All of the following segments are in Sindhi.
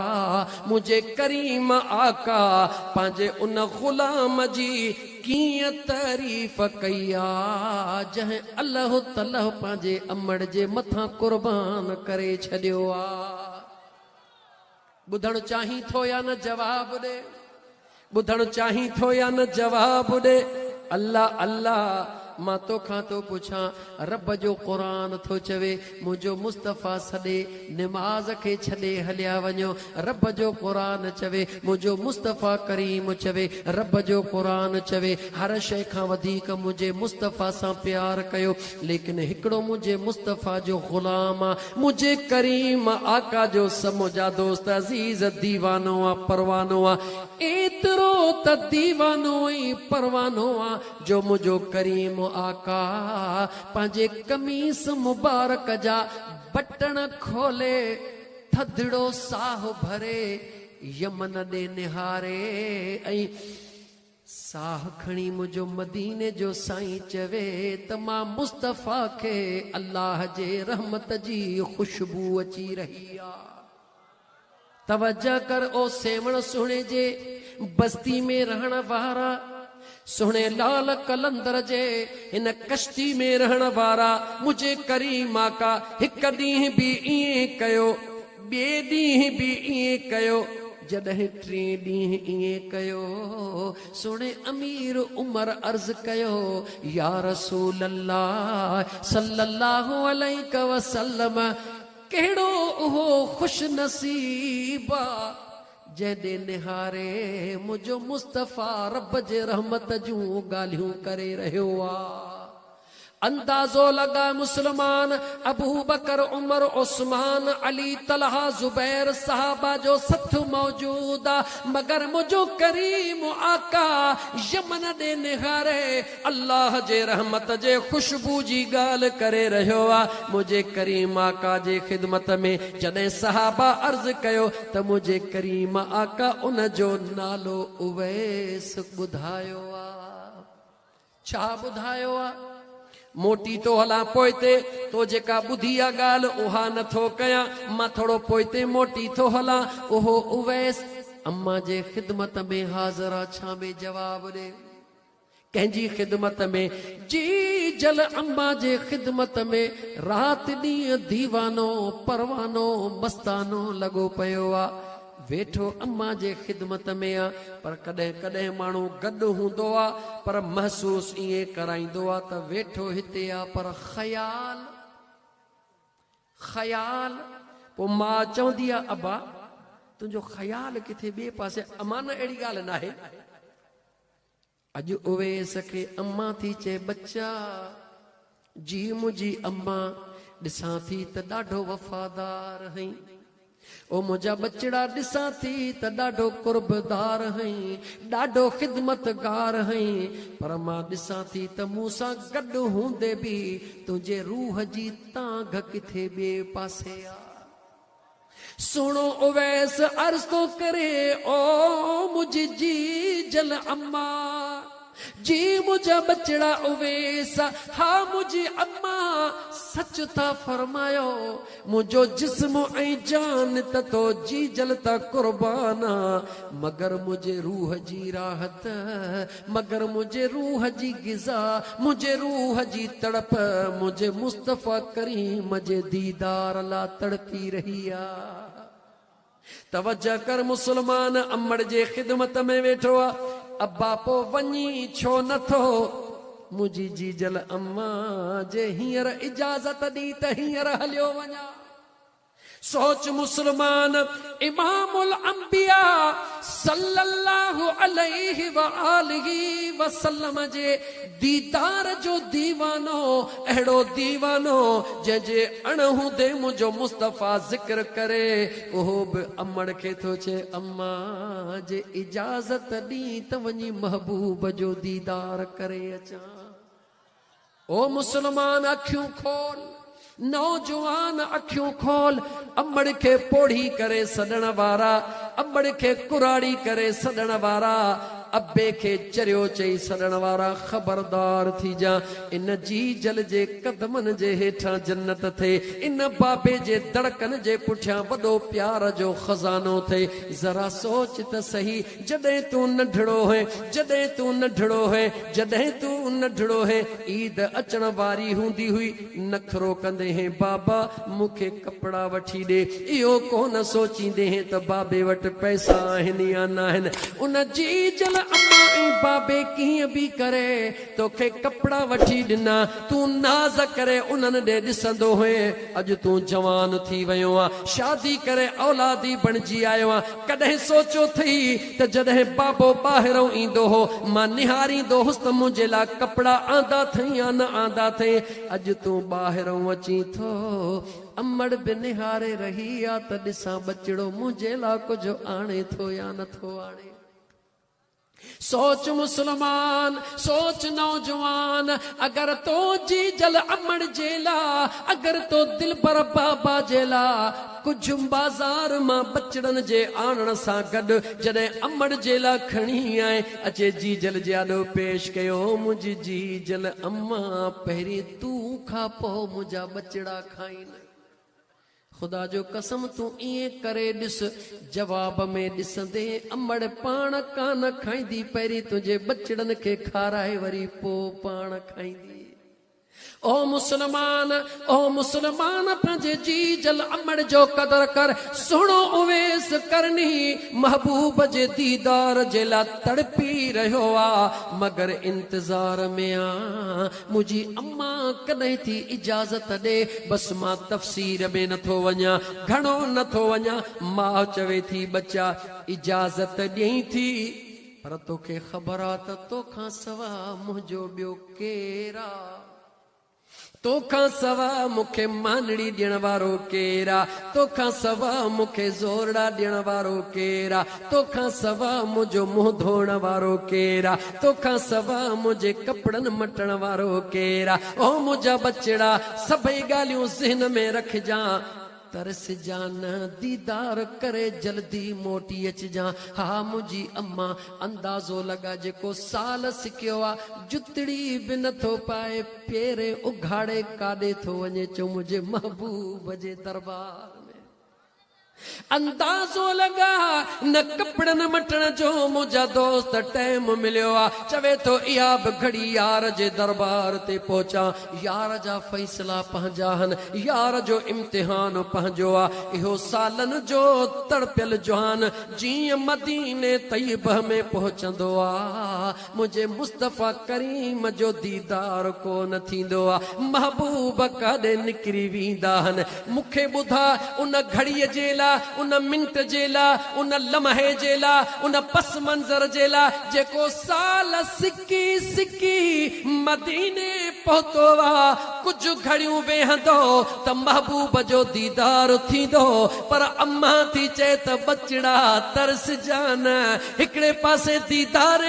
منهنجي ڪريم آقا پنهنجي ان غلام جي ڪيئن تعريف ڪئي آ، جنهن الله تلهه پنهنجي امڙ جي مٿان قربان ڪري ڇڏيو آ. ٻڌڻ چاهين ٿو يا نه جواب ڏي. ٻڌڻ چاهين ٿو يا نه جواب ڏي. الله الله مان توکان ٿو پڇان رب جو قرآن ٿو چوي منهنجو مصطفيٰ سڏي نماز کي ڇڏي هليا وڃو رب جو قرآن چوي منهنجو مصطفيٰ ڪريم چوي رب جو قرآن چوي هر شيء کان وڌيڪ منهنجي مصطفيٰ سان پيار ڪيو ليڪن هڪڙو منهنجي مصطفيٰ جو غلام آ، منهنجي ڪريم آقا جو س منهنجا دوست عزيز ديوانو آ، پروانو آ، ايترو ته ديوانو ۽ پروانو آ جو منهنجو ڪريم آقا پنهنجي قميص مبارڪ جا بٽڻ کولي ٿڌڙو ساهه ڀري يمن ڏي نهاري ۽ ساهه کڻي منهنجو مديني جو سائين چوي ته مان مصطفيٰ کي الله جي رحمت جي خوشبو اچي رهي آ. توجه ڪر او سيوهڻ سهڻي جي بستي ۾ رهڻ وارا، سهڻي لال قلندر جي هن ڪشتي ۾ رهڻ وارا، منهنجي ڪريم آقا هڪ ڏينهن به ائين ڪيو، ٻئي ڏينهن به ائين ڪيو، جڏهن ٽئين ڏينهن ائين ڪيو، سهڻي امير عمر عرض ڪيو، يا رسول الله صلي الله عليه وسلم ڪهڙو اهو خوش نصيب آ، جنهن ڏي نهاري منهنجو مصطفيٰ رب جي رحمت جون ڳالهيون ڪري رهيو آ. اندازو لڳاء مسلمان ابوبڪر، عمر، عثمان، علي، طلحه، زبير صحابه جو سٿ موجود آ مگر منهنجو ڪريم آقا يمن ڏي نهاري الله جي رحمت جي خوشبو جي ڳالهه ڪري رهيو آ منهنجي ڪريم آقا جي خدمت ۾ جڏهن صحابه عرض ڪيو ته منهنجي ڪريم آقا ان جو نالو اويس ٻڌايو آ. ڇا ٻڌايو آ؟ موٽي ٿو هلان پوئتي، تو جيڪا ٻڌي آ ڳالهه اها نه ٿو ڪيان، مان ٿورو پوئتي موٽي ٿو هلان. اهو اويس اما جي خدمت ۾ حاضر آ، ڇا ۾ جواب ڏي؟ ڪنهن جي خدمت ۾؟ جي جل اما جي خدمت ۾ رات ڏينهن ديوانو، پروانو، مستانو لڳو پيو آ. ويٺو اما جي خدمت ۾ آ پر ڪڏهن ڪڏهن ماڻهو گڏ هوندو آ پر محسوس ائين ڪرائيندو آ ته ويٺو هتي آ پر خيال خيال پوء ماء چوندي آ ابا تنهنجو خيال ڪٿي ٻئي پاسي امان نه اهڙي ڳالهه ناهي اڄ اويس کي امان ٿي چئي ٻچا جي منهنجي امان ڏسان ٿي ته ڏاڍو وفادار هئين او منهنجا ٻچڙا ڏسان ٿي ته ڏاڍو قربدار هئين ڏاڍو خدمتگار هئين پر مان ڏسان ٿي ته مون سان گڏ هوندي به تنهنجي روح جي تانگهه ڪٿي ٻئي پاسي آ. سهڻو اويس عرض ٿو ڪري، او منهنجي جيجل اما، جي منهنجا ٻچڙا اويس، ها منهنجي اما، سچ ٿا فرمايو، منهنجو جسم ۽ جان ته تو جيجل تان قربان آ، مگر منهنجي روح جي راحت، مگر منهنجي روح جي غذا، منهنجي روح جي تڙپ، منهنجي مصطفيٰ ڪريم جي ديدار لا تڙپي رهي آ. توجه ڪر مسلمان امڙ جي خدمت ۾ ويٺو آ، ابا پو وڃين ڇو نه ٿو؟ منهنجي جيجل اما جي هينئر اجازت ڏي ته هينئر هليو وڃان. سوچ مسلمان امام الانبياء صلي الله عليه واٰله وسلم جي ديدار جو ديوانو اهڙو ديوانو جنهن جي اڻ هوندي منهنجو مصطفيٰ ذڪر ڪري اهو به امڙ کي ٿو چئي اما جي اجازت ڏين ته وڃي محبوب جو ديدار ڪري اچان. او مسلمان اکيون کول، نوجوان اکيون کول، امڙ کي پوڙهي ڪري سڏڻ وارا، امڙ کي ڪراڙي ڪري سڏڻ وارا، ابي کي چريو چئي سڏڻ وارا خبردار ٿيجان. ان جيجل جي قدمن جي هيٺان جنت ٿئي. ان بابي جي دڙڪن جي پٺيان وڏو پيار جو خزانو ٿئي. ذرا سوچ ته سهي، جڏهن تون ننڍڙو هئين، جڏهن تون ننڍڙو هئين، جڏهن تون ننڍڙو هئين، عيد اچڻ واري هوندي هئي، نخرو ڪندي هئين، بابا مون کي ڪپڙا وٺي ڏي. اهو ڪونه سوچيندي هئين ته بابي وٽ پئسا آهن يا ناهن. ان جيجل اما ۽ بابي ڪيئن به ڪري توکي ڪپڙا وٺي ڏنا. تون ناز ڪري انهن ڏي ڏسندو هئين. اڄ تون جوان ٿي ويو آن، شادي ڪري اولادي بڻجي آيو آن. ڪڏهن سوچيو اٿئي ته جڏهن بابو ٻاهرئون ايندو هو، مان نهاريندو هوس ته منهنجي لاء ڪپڙا آندا اٿئي يا نه آندا اٿئي؟ اڄ تون ٻاهرئون اچين ٿو، امڙ به نهاري رهي آ ته ڏسان ٻچڙو منهنجي لاء ڪجهه آڻي ٿو يا نه ٿو آڻي. سوچ مسلمان، سوچ نوجوان، اگر تو جيجل امڙ جي لا، اگر تو دلبر بابا جي لا، ڪجهه بازار مان ٻچڙن جي آڻڻ سان گڏ جڏهن امڙ جي لا کڻي آئين، اچي جيجل جي آڏو پيش ڪيو، منهنجي جيجل اما پهرين تون کا پوء منهنجا ٻچڙا کائين. خدا جو قسم تون ائين ڪري ڏس، جواب ۾ ڏسندين امڙ پاڻ ڪانه کائيندي، پهرين تنهنجي ٻچڙن کي کارائي وري پوء پاڻ کائيندي. او مسلمان، او مسلمان پنهنجي جيجل امڙ جو قدر ڪر، سهڻو اويس قرني محبوب جي ديدار جي لاء تڙپي رهيو آ، مگر انتظار ۾ آ. منهنجي اما ڪڏهن ٿي اجازت ڏي، بس مان تفسير ۾ نٿو وڃان، گهڻو نٿو وڃان، ماء چوي ٿي ٻچا اجازت ڏئين ٿي، پر توکي خبر آ ته توکان سوا منهنجو ٻيو ڪير آ. توکان سوا مون کي مانڙي ڏيڻ وارو ڪير آ؟ توکان سوا مون کي زورڙا ڏيڻ وارو ڪير آ؟ توکان سوا منهنجو منهن ڌوئڻ وارو ڪير آ؟ توکان سوا منهنجي ڪپڙن مٽڻ وارو ڪير آ؟ او منهنجا ٻچڙا! سڀئي ڳالهيون ذهن ۾ رکجان. ترسجان نه، ديدار ڪري جلدي موٽي اچجان. ها منهنجي اما، اندازو لڳا جيڪو سال سکيو آ، جتڙي به نه ٿو پائي، پيرين اگهاڙي ڪاڏي ٿو وڃي، چئو منهنجي محبوب جي دربار ۾. اندازو لڳا نه ڪپڙن مٽڻ جو منهنجا دوست ٽيم مليو آ، چوي ٿو اها به گهڙي يار جي دربار تي پهچان، يار جا فيصلا پنهنجا هن، يار جو امتحان پنهنجو آ، اهو سالن جو تڙپيل جوان جيئن مديني طيبه ۾ پهچندو آ، منهنجي مصطفيٰ ڪريم جو ديدار ڪو نه ٿيندو آ، محبوب ڪاڏي نڪري ويندا هن، مون کي ٻڌاء ان گهڙيء جي لاء، ان منٽ جي لاء، ان لمحي جي لاء، ان پس منظر جي لاء جيڪو سال سڪي سڪي مديني پهتو آ، ڪجهه گهڙيون ويهندو ته محبوب جو ديدار ٿيندو، پر امان ٿي چئي ته ٻچڙا ترسجان، هڪڙي پاسي ديدار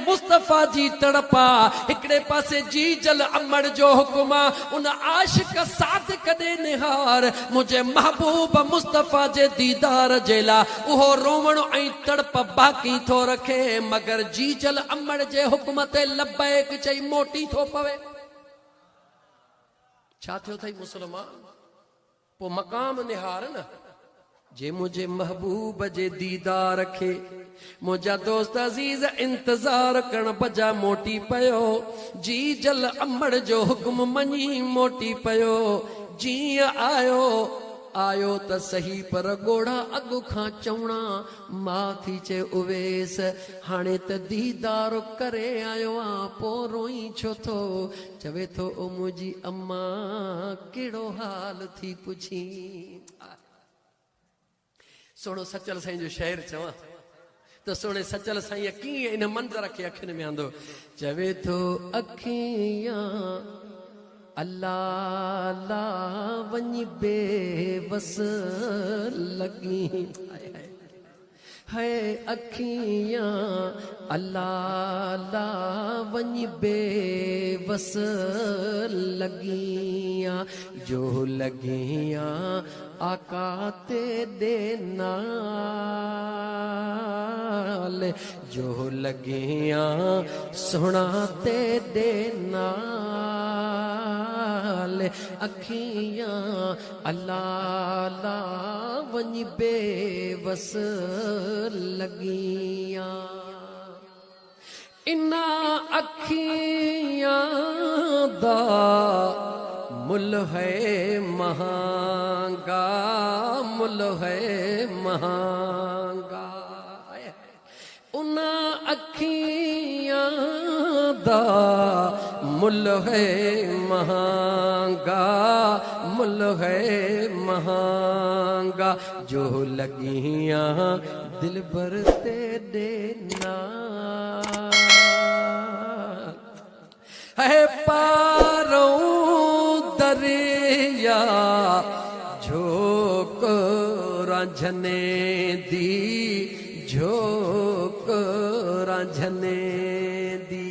مصطفيٰ جي تڙپ آ، هڪڙي پاسي جيجل امڙ جو حڪم آ، ان عاشق صادق ڏي نهار، منهنجي محبوب مصطفيٰ جي ديدار جي لاء اهو روئڻ ۽ تڙپ باقي ٿو رکي، مگر جيجل امڙ جي حڪم تي لبيڪ چئي موٽي ٿو پوي. ڇا ٿيو اٿئي مسلمان؟ پوء مقام نهار نه، جي منهنجي محبوب جي ديدار کي منهنجا دوست عزيز انتظار ڪرڻ بجاء موٽي پيو، جيجل امڙ جو حڪم مڃي موٽي پيو، جيئن آيو، آيو ته سهي پر ڳوڙها اڳ کان چوڻا، ماء ٿي چئي اويس، هاڻي ته ديدار ڪري آيو آن، پوء روئين ڇو ٿو؟ چوي ٿو او منهنجي اما ڪهڙو حال ٿي پڇين. سهڻو سچل سائين جو شعر چوان ته سهڻي سچل سائين ڪيئن ان منظر کي اکين ۾ آندو. چوي ٿو اکيان الله لا وڃي بي وس لڳين. هي اکيان الله لا وڃ بي وس لڳيان جو لڳيان آقا تيڏي نال. جو لڳيان سهڻا تيڏي نال اکيان الا الا وڃ بيوس لڳيان انهن اکيان دا مل هي مهانگا مل هي مهانگا انهن اکيان دا مل هي مهانگا مل هي مهانگا جو لڳيان دلبر تيڏي نال هي پارئون دريا جهوڪ رانجهني the جهوڪ رانجهني the.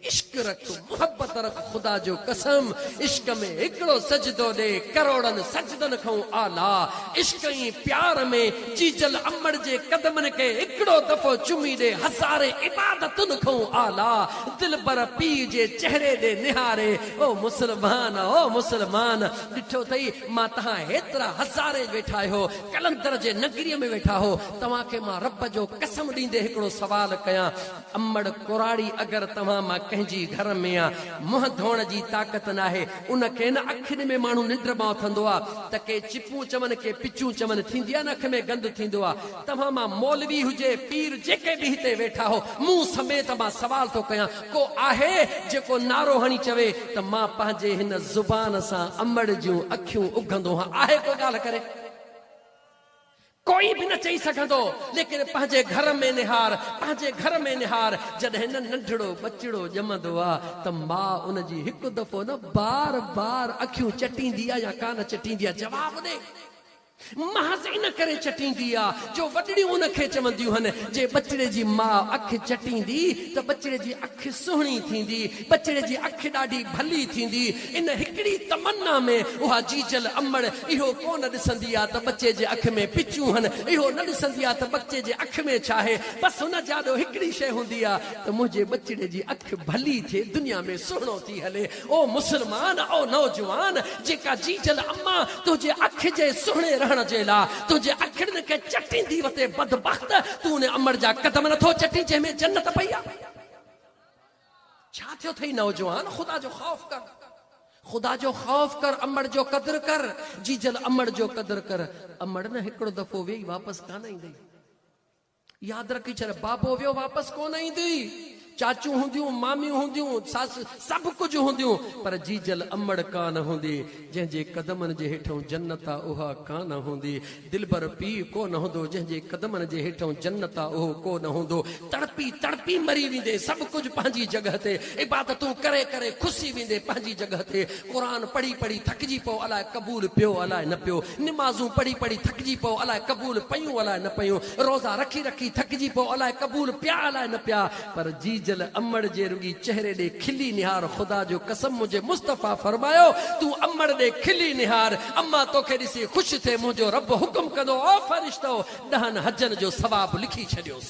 عشق رک، محبت رک، خدا جو قسم عشق ۾ هڪڙو سجدو ڏي ڪروڙن سجدن کئون اعليٰ، عشق ۽ پيار ۾ جيجل امڙ جي قدمن کي هڪڙو دفعو چمي ڏي هزارين عبادتن کئون اعليٰ، دلبر پيء جي چهري ڏي نهاري، او مسلمان او مسلمان ڏٺو اٿئي مان تهان هيترا هزارين ويٺا آهيو قلندر جي نگريء ۾ ويٺا هو توهان کي مان رب جو قسم ڏيندي هڪڙو سوال ڪيان امڙ ڪراڙي اگر توهان مان ڪنهن جي گهر ۾ آ منهن ڌوئڻ جي طاقت ناهي ان کي نه اکين ۾ ماڻهو ننڊ مان اٿندو آ ته ڪي چپون چون ڪي پچون چون ٿيندي آ نه اک ۾ گند ٿيندو آ توهان مان مولوي هجي پير جيڪي به هتي ويٺا هو مون سميت مان سوال ٿو ڪيان ڪو آهي جيڪو نعرو هڻي چوي ته مان پنهنجي هن زبان سان امڙ جون اکيون اگهندو هان آهي ڪو ڳالهه ڪري. ڪوئي به نه چئي سگهندو، ليڪن پنهنجي گهر ۾ نهار، پنهنجي گهر ۾ نهار، جڏهن نه ننڍڙو ٻچڙو ڄمندو آ ته ماء ان جي هڪ دفعو نه بار بار اکيون چٽيندي آ يا ڪانه چٽيندي آ؟ جواب ڏي. محض ان ڪري چٽيندي آ جو وڏڙيون ان کي چونديون هن، جي ٻچڙي جي ماء اک چٽيندي ته ٻچڙي جي اک سهڻي ٿيندي، ٻچڙي جي اک ڏاڍي ڀلي ٿيندي. ان هڪڙي تمنا ۾ اها جيجل امڙ اهو ڪونه ڏسندي آ ته ٻچي جي اک ۾ پچون هن، اهو نه ڏسندي آ ته ٻچي جي اک ۾ ڇا آهي، بس هن جي آڏو هڪڙي شيء هوندي آ ته منهنجي ٻچڙي جي اک ڀلي ٿئي، دنيا ۾ سهڻو ٿي هلي. او مسلمان، او نوجوان، جيڪا جيجل اما تنهنجي اک جي سهڻي رهڻ جي لاء تنهنجي اکڙين کي چٽيندي وتي، بدبخت تون ان امڙ جا قدم نٿو چٽين جنهن ۾ جنت پئي آ. ڇا ٿيو اٿئي نوجوان خدا جو خوف ڪر خدا جو خوف ڪر امڙ جو قدر ڪر جيجل امڙ جو قدر ڪر امڙ نه هڪڙو دفعو ويئي واپس ڪانه ايندئي ياد رکي ڇڏ بابو ويو واپس ڪونه ايندئي چاچيون هونديون ماميون هونديون ساس سڀ ڪجهه هونديون پر جيجل امڙ ڪانه هوندي جنهن جي قدمن جي هيٺئون جنت آ اها ڪانه هوندي. دلبر پيء ڪو نه هوندو جنهن جي قدمن جي هيٺئون جنت آ اهو ڪو نه هوندو. تڙپي تڙپي مري ويندي سڀ ڪجهه پنهنجي جڳهه تي. عبادتون ڪري ڪري کسي ويندي پنهنجي جڳهه تي. قرآن پڙهي پڙهي ٿڪجي پئو الائي قبول پيو الائي نه پيو. نمازون پڙهي پڙهي ٿڪجي پئو الائي قبول پيون الائي نه پيون. روزا رکي رکي ٿڪجي پئو الائي قبول پيا الائي نه پيا. پر جيجل امڙ جي رڳي چهري ڏي کلي نهار خدا جو قسم منهنجي مصطفيٰ فرمايو تون امڙ ڏي کلي نهار اما توکي ڏسي خوش ٿئي منهنجو رب حڪم ڪندو او فرشتؤ ڏهن حجن جو ثواب لکي ڇڏيوس.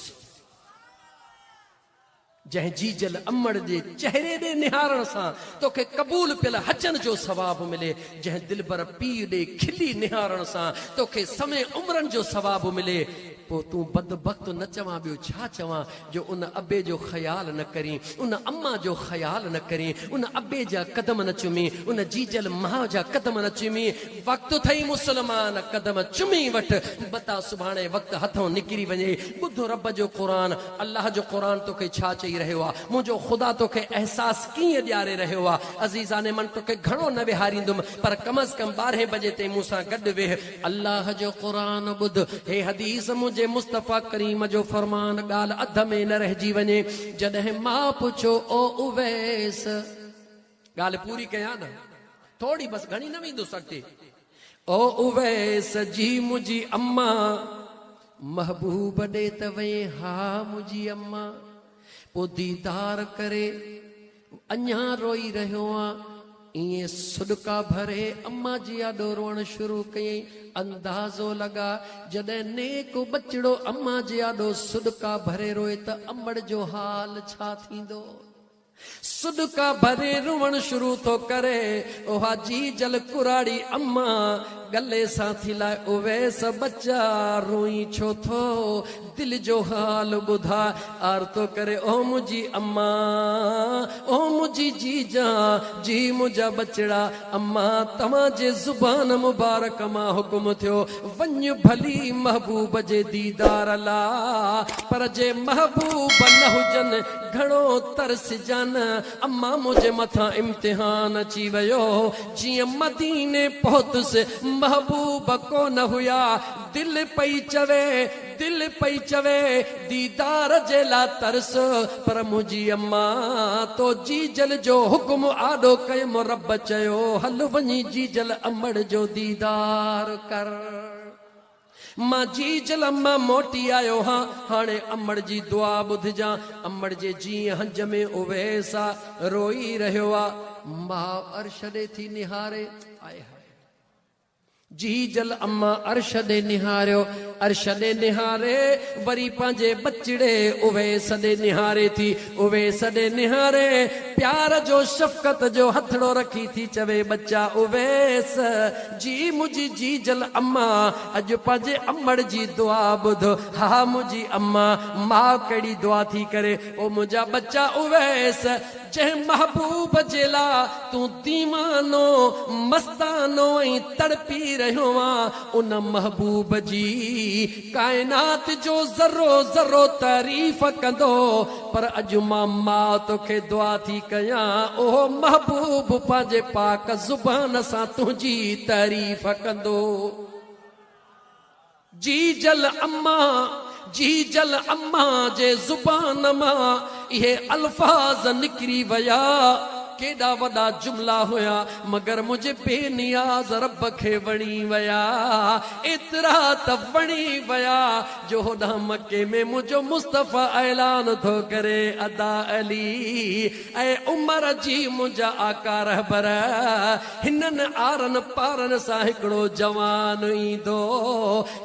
جنهن جيجل امڙ جي چهري ڏي نهارڻ سان توکي قبول پيل حجن جو ثواب ملي جنهن دلبر پيء ڏي کلي نهارڻ سان توکي سوين عمرن جو ثواب ملي پوء تون بدبخت نه چوان ٻيو ڇا چوان جو ان ابي جو خيال نه ڪرين، ان اما جو خيال نه ڪرين، ان ابي جا قدم نه چمين، ان جيجل ماء جا قدم نه چمين، وقت اٿئي مسلمان قدم چمي وٺ، متان سڀاڻي وقت هٿئون نڪري وڃي، ٻڌ رب جو قرآن، الله جو قرآن توکي ڇا چئي رهيو آ، منهنجو خدا توکي احساس ڪيئن ڏياري رهيو آ، عزيزان من توکي گهڻو نه ويهاريندم پر ڪم از ڪم ٻارهين بجي تائين مون سان گڏ ويهه، الله جو قرآن ٻڌ، هي حديث منهنجي مصطفيٰ ڪريم جو فرمان ڳالهه اڌ ۾ نه رهجي وڃي، جڏهن ماء پڇيو او اويس! ڳالهه پوري ڪيان نه ٿوري بس گهڻي نه ويندس اڳتي، او اويس جي منهنجي اما محبوب ڏي ته وئين ها منهنجي اما پوء ديدار ڪري اڃا روئي رهيو آن. ائين سڏڪا ڀري اما جي آڏو روئڻ شروع ڪيائين. اندازو لڳا، جڏهن نيڪ ٻچڙو اما جي آڏو سڏڪا ڀري روئي ته امڙ جو حال ڇا ٿيندو؟ سڏڪا ڀري روئڻ شروع ٿو ڪري. اها جيجل ڪراڙي اما ڳلي سان ٿي لائي، اويس ٻچا روئين ڇو ٿو؟ دل جو حال ٻڌاء. آرتو ڪري، او منهنجي اما، او منهنجي جيجا، جي منهنجا ٻچڙا، اما توهان جي زبان مبارڪ مان حڪم ٿيو، وڃ ڀلي محبوب جي ديدار لا، پر جي محبوب نه هجن، گهڻو ترسجان، اما منهنجي مٿان امتحان اچي ويو، جيئن مديني پهتس، محبوب ڪونه هيا، دل پئي چوي، دل پئي چوي، ديدار جي لا ترس، پر منهنجي اما تو جيجل جو حڪم آڏو ڪيم، رب چيو، هل وڃي جيجل امڙ جو ديدار ڪر. مان جيجل اما موٽي آيو هان، هاڻي امڙ جي دعا ٻڌجان. امڙ جي جيئن هنج ۾ اويس آ، روئي رهيو آ. ماء عرش ڏي ٿي نهاري، آء هاء. جيجل اما عرش ڏي نهاريو، عرش ڏي نهاري وري پنهنجي ٻچڙي اويس ڏي نهاري ٿي، اويس ڏي نهاري پيار جو شفقت جو هٿڙو رکي ٿي چوي ٻچا اويس جي منهنجي جيجل اما اڄ پنهنجي امڙ جي دعا ٻڌ، ها منهنجي اما ماء ڪهڙي دعا ٿي ڪري او منهنجا ٻچا اويس جنهن محبوب جي لا تون ديوانو، مستانو ۽ تڙپي رهيو آن، ان محبوب جي ڪائنات جو ذرو ذرو تعريف ڪندو، پر اڄ مان ماء توکي دعا ٿي ڪيان، اهو محبوب پنهنجي پاڪ زبان سان تنهنجي تعريف ڪندو. جيجل اما، جيجل اما جي زبان مان اهي الفاظ نڪري ويا. ڪيڏا وڏا جملا هيا، مگر منهنجي بي نياز رب کي وڻي ويا. ايترا ته وڻي ويا جو هوڏانهن مڪي ۾ منهنجو مصطفيٰ اعلان ٿو ڪري، ادا علي! اي عمر جي منهنجا آقا رهبر! هنن آرن پارن سان هڪڙو جوان ايندو،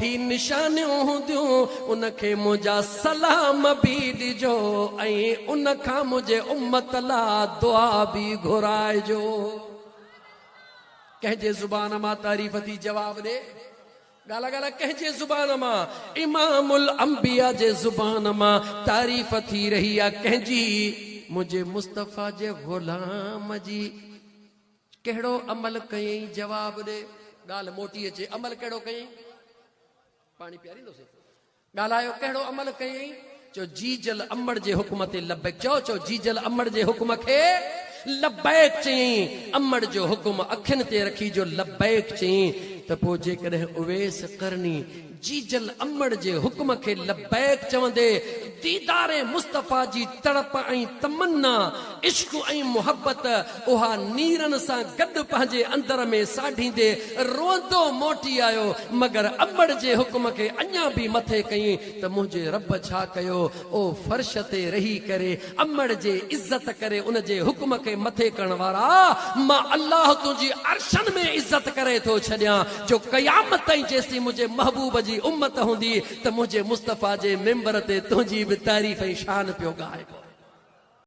هي نشانيون هونديون، ان کي منهنجا سلام به ڏجو ۽ ان کان منهنجي امت لا دعا به گهرائجو. ڪنهن جي زبان مان تعريف ٿي جواب ڏي. ڳالهه ڳالهه ڪنهن جي زبان مان؟ امام الانبياء جي زبان مان تعريف ٿي رهي آ ڪنهن جي؟ منهنجي مصطفيٰ جي غلام جي. ڪهڙو عمل ڪيائين جواب ڏي. ڳالهه موٽي اچي عمل ڪهڙو ڪيائين؟ پاڻي پياريندوسين. ڳالهايو ڪهڙو عمل ڪيائين؟ چيو جيجل امڙ جي حڪم تي لبيڪ چئو چئو جيجل امڙ جي حڪم کي لبيڪ چيائين امڙ جو حڪم اکين تي رکي جو لبيڪ چيائين ته پوء جيڪڏهن اويس قرني جيجل امڙ جي حڪم کي لبيڪ چوندي ديدار مصطفيٰ جي تڙپ ۽ تمنا عشق ۽ محبت اها نيرن سان گڏ پنهنجي اندر ۾ ساڍيندي روئندو موٽي آيو، مگر امڙ جي حڪم کي اڃا به مٿي ڪيائين ته منهنجي رب ڇا ڪيو، او فرش تي رهي ڪري امڙ جي عزت ڪري ان جي حڪم کي مٿي ڪرڻ وارا، مان الله تنهنجي عرشن ۾ عزت ڪري ٿو ڇڏيان، جو قيامت تائين جيسين منهنجي محبوب جي امت هوندي ته منهنجي مصطفيٰ جي منبر تي تنهنجي به تعريف ۽ شان پيو ڳائبو.